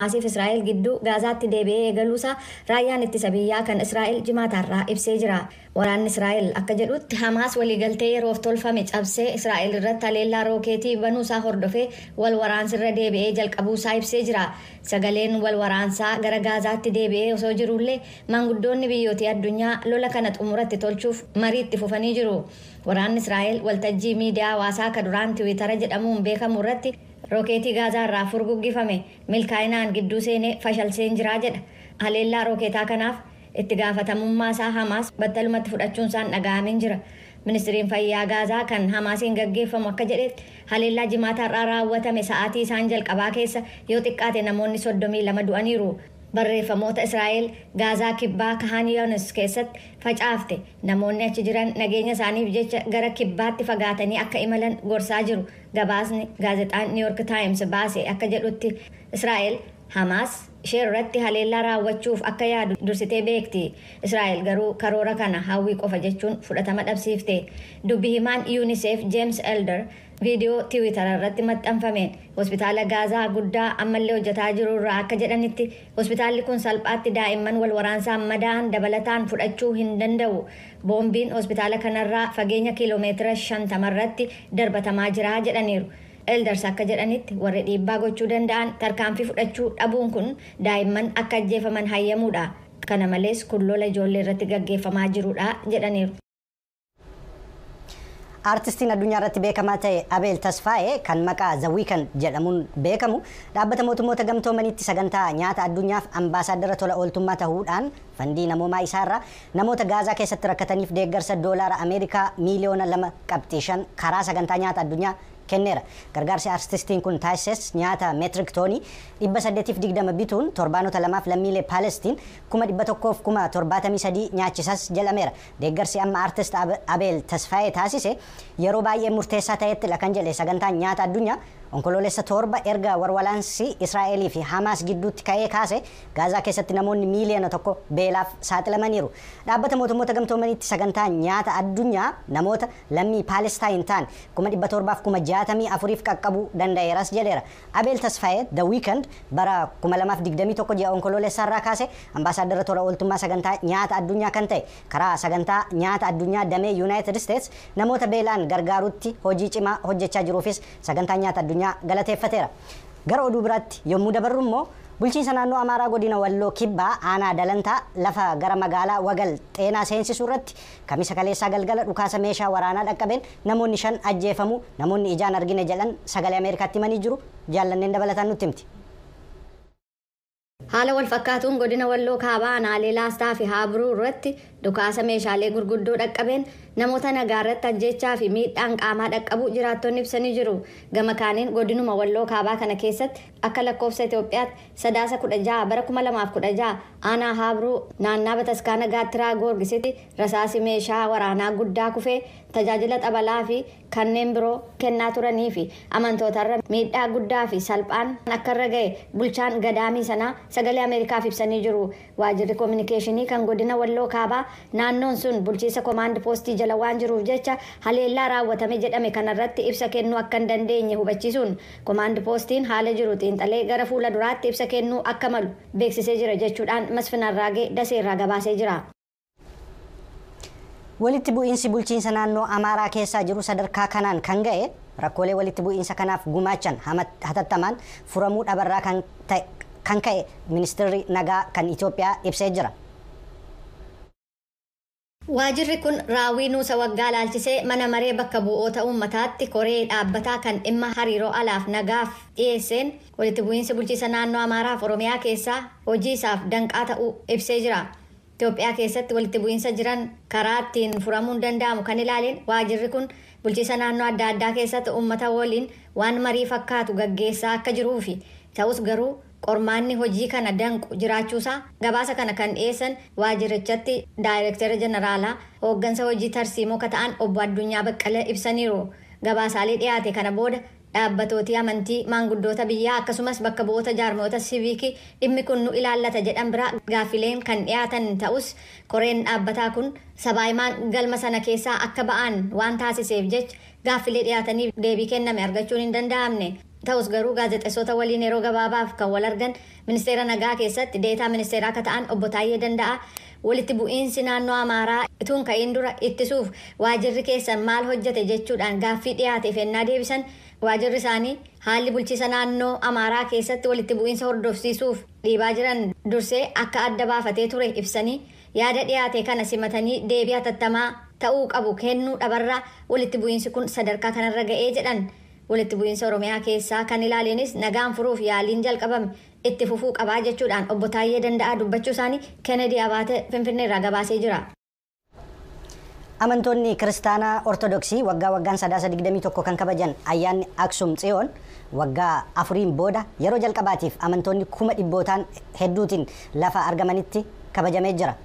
Hamaasiif Israa'el gidduu Gaazaatti deebi'ee eegaluusaa raayyaan ittisa biyyaa kan Israa'el jimaataarraa ibsee jira. Waraanni Israa'el akka jedhutti, Hamaas waliigaltee yeroof tolfame cabsee Israa'el irratti haleellaa rookeetii banuusaa hordofee wal waraansirra deebi'ee jalqabuusaa ibsee jira. Sagaleen wal waraansaa gara Gaazaatti deebi'ee osoo jirullee, maanguddoonni biyyoota addunyaa lola kana xumuratti tolchuuf marii itti fufanii jiru. Waraanni Israa'el waltajjii miidiyaa hawaasaa ka duraan Tiwiitara jedhamuun beekamu irratti, rookeetii Gaazaa irraa furguggifame milkaa'inaan gidduu seenee fashalseen jiraa jedha. Haleellaa rookeetaa kanaaf itti gaafatamummaa isaa Hamaas battalumatti fudhachuun isaan dhaga'ameen jira. Ministiriin fayyaa Gaazaa kan Hamaasiin gaggeeffamu akka jedhetti, haleellaa jimaata irraa raawwatame sa'aatii isaan jalqabaa keessa yoo xiqqaate namoonni 32 du'aniiru. Barreeffamoota Israa'el Gaazaa kibbaa Kaan Yoonis keessatti facaafte namoonni achi jiran nageenya isaaniif jecha gara kibbaatti fagaatanii akka imalan gorsaa jiru. Gabaasni gaazexaan New York Times baase akka jedhutti, Israa'el Hamaas ishee irratti haleellaa raawwachuuf akka yaadu dursitee beekti. Israa'el garuu karoora kana hawwii qofa jechuun fudhatama dhabsiifte. Dubbi himaan UNICEF James Elder viidiyoo Tiwiitara irratti maxxanfameen hospitaala Gaazaa guddaa ammallee hojjetaa jiru irraa akka jedhanitti, hospitaalli kun salphaatti daa'imman wal waraansaan madaa'an dabalataan fudhachuu hin danda'u. Boombiin hospitaala kanarraa fageenya kiiloomeetira 50 irratti darbatamaa jira jedhaniiru. Elders akka jedhanitti, warri dhiibbaa gochuu danda'an tarkaanfii fudhachuu dhabuun kun daa'imman akka ajjeefaman hayyamuudha. Kana malees kun lola ijoollee irratti gaggeeffamaa jirudha jedhaniiru. Aartistiin addunyaa irratti beekamaa ta'e Abeel Tasfaa'ee, kan maqaa The Weeknd jedhamuun beekamu, dhaabbata mootummoota gamtoomaniitti sagantaa nyaata addunyaaf ambaasaaddara tola ooltummaa ta'uudhaan fandii namoomaa isaarraa namoota Gaazaa keessatti rakkataniif deeggarsa doolaara Ameerikaa miiliyoona 2.5 karaa sagantaa nyaata addunyaa kenneera. Gargaarsi aartistiin kun taasises nyaata meetirik toonii 820 bituun torbaanota lamaaf lammiilee Paalestiin 173,000 nyaachisas jedhameera. Deeggarsi amma aartist Abeel Tasfaayee taasise yeroo baay'ee murteessaa ta'ettidha kan jedhe sagantaan nyaata addunyaa, Onkoloolessa 7 erga warwalaansi Israa'elii fi Hamaas gidduutti ka'ee kaase Gaazaa keessatti namoonni miiliyoona 1 beelaaf saaxilamaniiru. Dhaabbata mootummoota gamtoomaniitti sagantaa nyaata addunyaa namoota lammii Paalestaayin ta'an 764,000 qaqqabuu danda'eeras jedheera. Abeel Tasfaayee The Weeknd bara 2021 ji'a Onkoloolessaa irraa kaase ambaasaaddara tola ooltummaa sagantaa nyaata addunyaa kan ta'e, karaa sagantaa nyaata addunyaa damee United States namoota beelaan gargaarutti hojii cimaa hojjechaa jiruufis sagantaa nyaata addunyaa galateeffateera. Gara oduu biraatti yommuu dabarru immoo, bulchiinsa naannoo Amaaraa godina Walloo Kibbaa aanaa Dalantaa lafa gara magaalaa Wagal Xeenaa seensisuu irratti kamisa kaleessaa galgala dhukaasa meeshaa waraanaa dhaqqabeen namoonni shan ajjeefamuu namoonni ijaan argine jedhan Sagalee Ameerikaatti himanii jiru. Jaallanneen dabalataan nutti himti. Haala wal fakkaatuun godina Walloo Kaabaa aanaalee Laastaa fi Haabruu irratti dhukaasa meeshaalee gurguddoo dhaqqabeen namoota nagaa irratti ajjechaa fi miidhaan qaamaa dhaqqabuu jiraattonni ibsanii jiru. Gama kaaniin godinuma Walloo Kaabaa kana keessatti akka lakkoofsa Itoophiyaatti Sadaasa 16 bara 2016 aanaa Haabruu naannaa bataskaana Gaattiraa Goorgisitti rasaasi meeshaa waraanaa guddaa kufee tajaajila xabalaa fi kanneen biroo kennaa turanii fi amantootarra miidhaa guddaa fi salphaan akka irra ga'e bulchaan gadaamii sanaa Sagalee Ameerikaaf ibsanii jiru. Waajjirri koominikeeshinii kan godina Walloo Kaabaa naannoon sun bulchiinsa komaand poostii jala waan jiruuf jecha haleellaa raawwatame jedhame kanarratti ibsa kennuu akka hin dandeenye hubachiisuun, komaand poostiin haala jiru xiinxalee gara fuula duraatti ibsa kennuu akka malu beeksisee jira jechuudhaan Masfin Arraagee Daseerraa gabaasee jira. Walitti bu'iinsi bulchiinsa naannoo Amaaraa keessaa jiru sadarkaa kanaan kan ga'e rakkoolee walitti bu'iinsa kanaaf gumaachan hatattamaan furamuu dhabarraa kan ka'e ministeerri nagaa kan Itoophiyaa ibsee jira. Waajirri kun raawwii nuusa waggaa laalchisee mana maree bakka bu'oota uummataatti koree dhaabbataa kan dhimma hariiroo alaaf nagaaf dhiyeesseen walitti bu'iinsi bulchiinsa naannoo Amaaraaf Oromiyaa keessaa hojii isaaf danqaa ta'uu ibsee jira. Itoophiyaa keessatti walitti bu'iinsa jiran karaa ittiin furamuun danda'amu kan ilaaleen waajirri kun bulchiinsa naannoo adda addaa keessatti uummata waliin waan marii fakkaatu gaggeessaa akka jiruufi ta'us garuu qormaanni hojii kana danqu jiraachuusaa gabaasa kana kan dhiyeessan waajirichatti daayirektara jeneraalaa hooggansa hojii tarsiimoo ka ta'an obbo Addunyaa Baqqalee ibsaniiru. Gabaasaalee dhiyaate kana booda dhaabbatootii amantii, maanguddoota biyyaa, akkasumas bakka bu'oota jaarmoota siiviikii dhimmi kun nu ilaallata jedhan biraa gaaffileen kan dhiyaatan ta'us, koreen dhaabbataa kun sabaahimaan galma sana keessaa akka ba'an waan taasiseef jecha gaaffilee dhiyaataniif deebii kenname argachuun hin danda'amne. Ta'us garuu gaazexeessota waliin yeroo gabaabaaf kan wal argan ministeera nagaa keessatti deetaa ministeeraa akka ta'an obbo Taayyee Danda'a walitti bu'iinsi naannoo Amaaraa ituun ka'iin dura ittisuuf waajirri keessan maal hojjete jechuudhaan gaaffii dhiyaateef ennaa deebisan waajirri isaanii haalli bulchiisa naannoo Amaaraa keessatti walitti bu'iinsa hordofsiisuuf dhiibaa jiran dursee akka adda baafatee ture ibsanii yaada dhiyaate kana simatanii deebii hatattamaa ta'uu qabu kennuu dhabarraa walitti bu'iinsi kun sadarkaa kanarra ga'ee jedhan. Walitti bu'iinsa Oromiyaa keessaa kan ilaalenis nagaan furuuf yaaliin jalqabame itti fufuu qabaa jechuudhaan obbo Taayyee Danda'aa dubbachuu isaanii Kennedy Abaate Finfinneerraa gabaasee jira. Amantoonni Kiristaanaa Ortodoksii waggaa waggaan Sadaasa 21 kan kabajan ayyaanni Aksum Tsiyoon waggaa 4 booda yeroo jalqabaatiif amantoonni 100,000 hedduutiin lafa argamanitti kabajamee jira.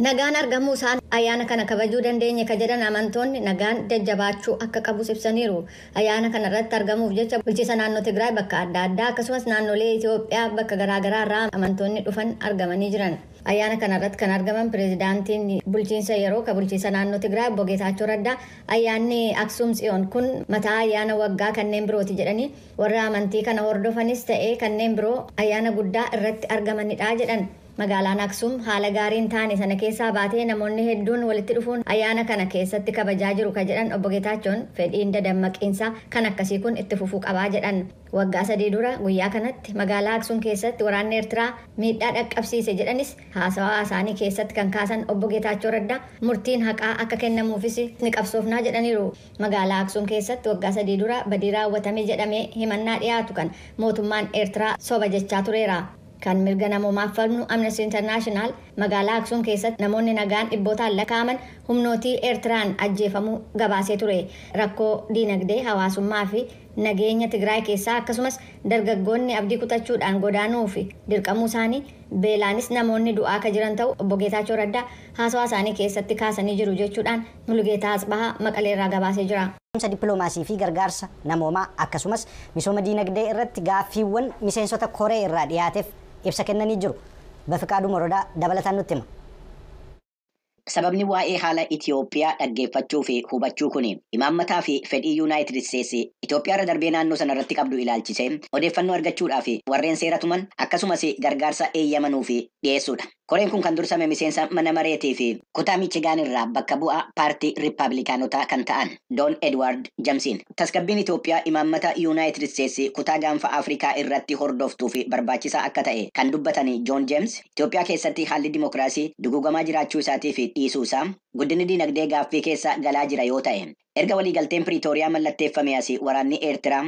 Nagaan argamuu isaan ayyaana kana kabajuu dandeenye ka jedhan amantoonni nagaan jajjabaachuu akka qabus ibsaniiru. Ayyaana kana irratti argamuuf jecha bulchiisa naannoo Tigraay bakka adda addaa akkasumas naannolee Itoophiyaa bakka garaagaraa irraa amantoonni dhufan argamanii jiran. Ayyaana kana irratti kan argaman pireezidaantiin bulchiinsa yeroo ka bulchiinsa naannoo Tigraay obbo Geetaachoo Raddaa ayyaanni Aksum Tsiyoon kun mataa ayyaana waggaa kanneen birooti jedhanii warra amantii kana hordofanis ta'ee kanneen biroo ayyaana guddaa irratti argamanidha jedhan. Magaalaan Aksum haala gaariin taane sana keessaa baatee namoonni hedduun walitti dhufuun ayyaana kana keessatti kabajaa jiru ka jedhan obbo Geetaachoon fedhiin dadammaqiinsaa kan akkasii kun itti fufuu qabaa jedhan. Waggaa 3 dura guyyaa kanatti magaalaa Aksum keessatti waraanni Eertiraa miidhaa dhaqqabsiise jedhanis haasawaa isaanii keessatti kan kaasan obbo Geetaachoo Raddaa murtiin haqaa akka kennamuufis ni qabsoofnaa jedhaniiru. Magaalaa Aksum keessatti waggaa 3 dura badii raawwatame jedhamee himannaa dhiyaatu kan mootummaan Eertiraa soba jechaa tureera. Kan mirga namoomaaf falmu Amnesty International magaalaa Aksum keessatti namoonni nagaan dhibbootaan lakkaa'aman humnootii Eertiraan ajjeefamuu gabaasee ture. Rakkoo diinagdee hawaasummaa fi nageenya Tigraay keessaa akkasumas dargaggoonni abdii kutachuudhaan godaanuu fi dirqamuu isaanii beelaanis namoonni du'aa akka jiran ta'u obbo Geetaachoo Raddaa haasawaa isaanii keessatti kaasanii jiru jechuudhaan Mulugeetaa Asbahaa Maqaleerraa gabaasee jira. Dippiloomaasii fi gargaarsa namoomaa akkasumas misooma diinagdee irratti gaaffiiwwan miseensota koree irraa dhiyaateef ibsa kennanii jiru. Bafiqaaduu Morodaa dabalataan nutti hima. Sababni waa'ee haala Itoophiyaa dhaggeeffachuu fi hubachuu kun imaammataa fi fedhii Yuunaayitid Isteetsi Itoophiyaa irra darbee naannoo sana irratti qabdu ilaalchisee odeeffannoo argachuudhaaf warreen seera tuman akkasumas gargaarsa eeyyamanuu fi dhiyeessuudha. Koreen kun kan dursame miseensa mana mareetii fi kutaa Michigaan irraa bakka bu'aa paartii Riippaabilikaanotaa kan ta'an Doon Edward Jamsiin. Tasgabbiin Itoophiyaa imaammata Yuunaayitid Isteetsi kutaa gaanfa Afrikaa irratti hordoftuu fi barbaachisaa akka ta'e kan dubbatan Joon Jeems Itoophiyaa keessatti haalli dimokiraasii dugugamaa jiraachuu isaatii fi dhiisuu isaa guddinni diinagdee gaaffii keessa galaa jira yoo ta'e erga waliigalteen Piriitooriyaa mallatteeffame asii waraanni Eertiraa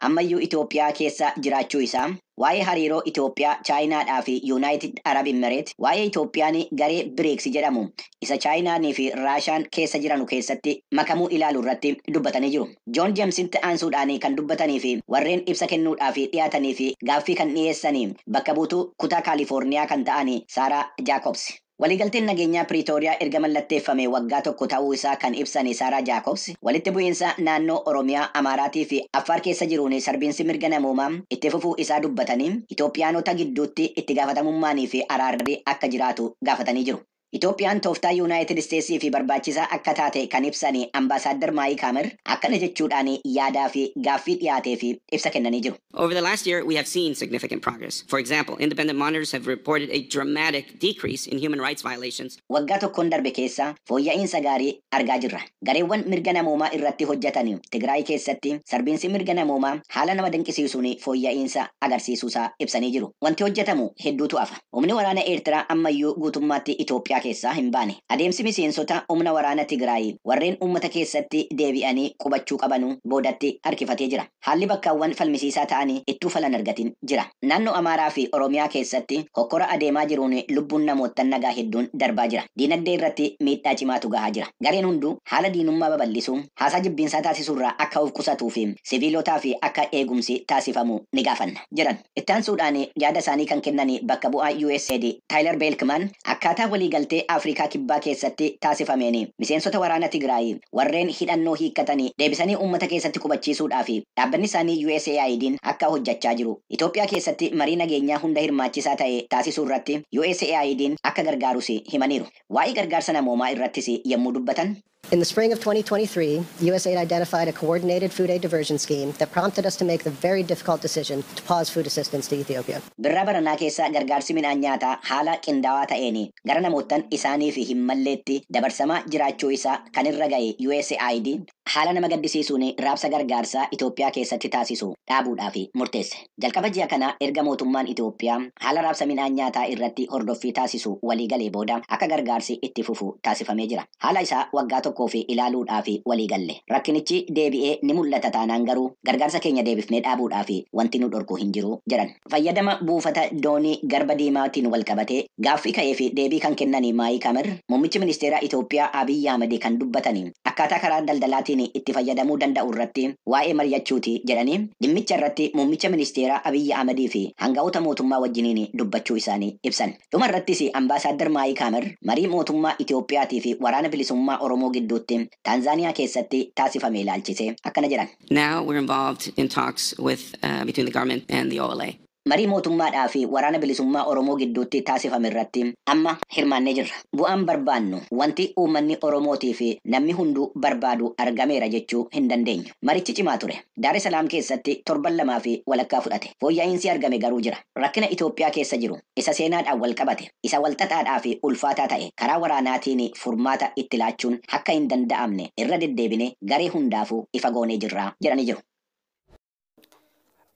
ammayyuu Itoophiyaa keessa jiraachuu isaa waa'ee hariiroo Itoophiyaa Chaayinaadhaa fi Yuunaayitid Arab Imireet waa'ee Itoophiyaan garee BRICS jedhamu isa Chaayinaanii fi Raashaan keessa jiranu keessatti makamuu ilaalu irratti dubbatanii jiru. Joon Jeemsitti aansuudhaan kan dubbatanii fi warreen ibsa kennuudhaaf dhiyaatanii fi gaaffii kan dhiyeessanii bakka buutuu kutaa Kaalifoorniyaa kan ta'an Saaraa Jaakobs. Waliigalteen nageenyaa Piriitooriyaa erga mallatteeffame waggaa 1 ta'uu isaa kan ibsan Saaraa Jaakobs walitti bu'iinsa naannoo Oromiyaa, Amaaraatii fi Affaar keessa jiruun sarbiinsi mirga namoomaa itti fufuu isaa dubbatanii Itoophiyaanota gidduutti itti gaafatamummaanii fi araarri akka jiraatu gaafatanii jiru. Itoophiyaan tooftaa Yuunaayitid Isteetsii fi barbaachisaa akka taate kan ibsan Ambaasaadder Maayik Hamer akkana jechuudhaan yaadaa fi gaaffii dhiyaatee fi ibsa kennanii jiru. Over the last year, we have seen significant progress. For example, independent monitors have reported a dramatic decrease in human rights violations. Waggaa tokkoon darbe keessa fooyya'insa gaarii argaa jirra. Gareewwan mirga namoomaa irratti hojjetan Tigraay keessatti sarbiinsi mirga namoomaa haala nama dinqisiisuun fooyya'insa agarsiisuusaa ibsanii jiru. Wanti hojjetamu hedduutu hafa. Humni waraana Eertiraa ammayyuu guutummaatti Itoophiyaa keessaa hin baane. Adeemsi miseensota humna waraana Tigraay warreen uummata keessatti deebi'anii qubachuu qabanu boodatti harkifatee jira. Haalli bakkaawwan falmisiisaa ta'anii ittuu falan argatin jira. Naannoo Amaaraa fi Oromiyaa keessatti hokkora adeemaa jiruun lubbuun namoota nagaa hedduun darbaa jira. Diinagdee irratti miidhaa cimaatu gahaa jira. Gareen hunduu haala diinummaa babal'isuu, haasaa jibbiinsaa taasisuurraa akka of qusatuu fi siviilotaa fi akka eegumsi taasifamu ni gaafanna jedhan. Itti aansuudhaan yaada isaanii kan kennan bakka bu'aa USAID Taayilar Beelkman akkaataa waliigaltee Afrikaa kibbaa keessatti taasifameen miseensota waraana Tigraay warreen hidhannoo hiikkatanii deebisanii uummata keessatti qubachiisuudhaaf dhaabbanni isaanii USAID'n akka hojjechaa jiru. Itoophiyaa keessatti marii nageenyaa hunda hirmaachisaa ta'e taasisuu irratti USAID'n akka gargaarus himaniiru. Waa'ee gargaarsa namoomaa irrattis yommuu dubbatan. In the spring of 2023, USAID identified a coordinated food aid diversion scheme that prompted us to make the very difficult decision to pause food assistance to Ethiopia. Birraa baranaa keessa gargaarsi midhaan nyaataa haala qindaawaa ta'een gara namoottan isaaniif hin malleetti dabarsamaa jiraachuu isaa kan irra ga'e USAID haala nama gaddisiisuun raabsa gargaarsaa Itoophiyaa keessatti taasisu dhaabuudhaaf murteesse. Jalqaba ji'a kana erga mootummaan Itoophiyaa haala raabsa midhaan nyaataa irratti hordoffii taasisu waliigalee booda akka gargaarsi itti fufu taasifamee jira. Haala isaa waggaa tokkoo fi ilaaluudhaaf waliigalle. Rakkinichi deebi'ee ni mul'ata taanaan garuu gargaarsa keenya deebifnee dhaabuudhaaf wanti nu dhorku hin jiru jedhan. Fayyadama buufata doonii Garba Diimaatiin wal qabatee gaaffii ka'ee fi deebii kan kennan Maayik Hamer, muummichi ministeera Itoophiyaa Abiyyi Ahmad kan dubbatanii akkaataa karaa daldalaatiin itti fayyadamuu danda'u irratti waa'ee mari'achuuti jedhanii, dhimmicha irratti muummicha ministeera Abiyyi Ahmadii fi hanga'oota mootummaa wajjiniin dubbachuu isaanii ibsan. Dhuma irrattis ambaasaaddar Maayik Hamer marii mootummaa Itoophiyaatii fi Waraana Bilisummaa Oromoo gidduutti Taanzaaniyaa keessatti taasifame ilaalchise akkana jedhan. Now we're involved in talks with between the government and the OLA. Marii mootummaadhaa fi Waraana Bilisummaa Oromoo gidduutti taasifame irratti amma hirmaannee jirra. Bu'aan barbaannu, wanti uummanni Oromootii fi namni hunduu barbaadu argameera jechuu hin dandeenyu. Marichi cimaa ture. Daar Salaam keessatti torban 2 fi walakkaa fudhate. Fooyyaa'iinsi argame garuu jira. Rakkina Itoophiyaa keessa jiru isa seenaadhaan wal qabate, isa walxaxaadhaa fi ulfaataa ta'e karaa waraanaatiin furmaata itti laachuun akka hin danda'amne irra deddeebine garee hundaafuu ifa goonee jirra jedhanii jiru.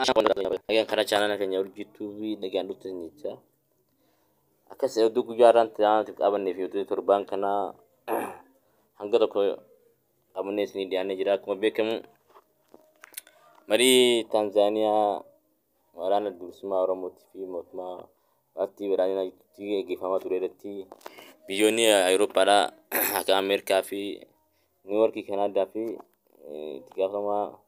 Nagaan karaa chaanala keenya Urjii TV nagaan dhuftan jecha. Akkas oduu guyyaa har'aan ta'aniif qabannee fi oduu torbaan kanaa hanga tokko qabannee isinii dhiyaannee jira. Akkuma beekamu, marii Taanzaaniyaa Waraana Bilisummaa Oromootii fi mootummaa paartii badhaadhinaa gidduutti gaggeeffamaa ture irratti biyyoonni Awurooppaadhaa akka Ameerikaa fi Niiwoorkii, Kanaadaa fi itti gaafatamaa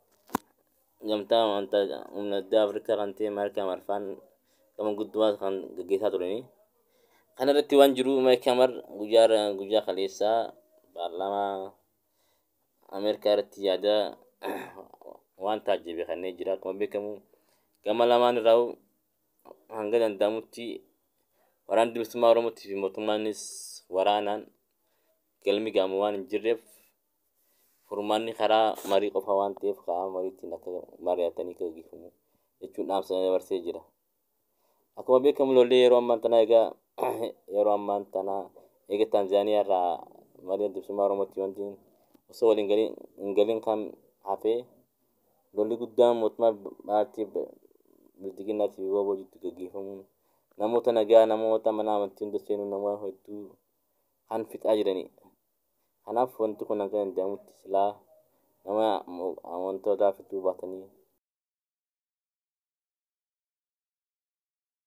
gamtaa amantaa humna addaa Afrikaa kan ta'e Maayik Hamarfaan gama guddaa kan gaggeessaa turani. Kana irratti waan jiru, Maayik Hamar guyyaa guyyaa kaleessaa paarlaamaa Ameerikaa irratti yaada waan taajjabe kanneen jira. Akkuma beekamu, gama lamaan irraa hanga danda'amutti Waraanni Bilisummaa Oromootii fi mootummaanis waraanaan galmi gaamu waan hin jirreef, furmaanni karaa marii qofa waan ta'eef karaa mariitiin akka mari'atanii gaggeeffamu jechuun dhaamsa dabarsee jira. Akkuma beekamu, lolli yeroo ammaan tanaa egaa yeroo ammaan tanaa eega Taanzaaniyaa irraa marii Bilisummaa Oromootii wanti osoo waliin hin galin kan hafee, lolli guddaan mootummaa paartii Bilxiginnaa fi WBO gidduutti gaggeeffamuun namoota nagaa, namoota mana amantii hunda seenuun namoota hedduu kan fixaa jiranidha. Kanaaf wanti kun hanga danda'amutti silaa nama amantootaa fixuu baatanii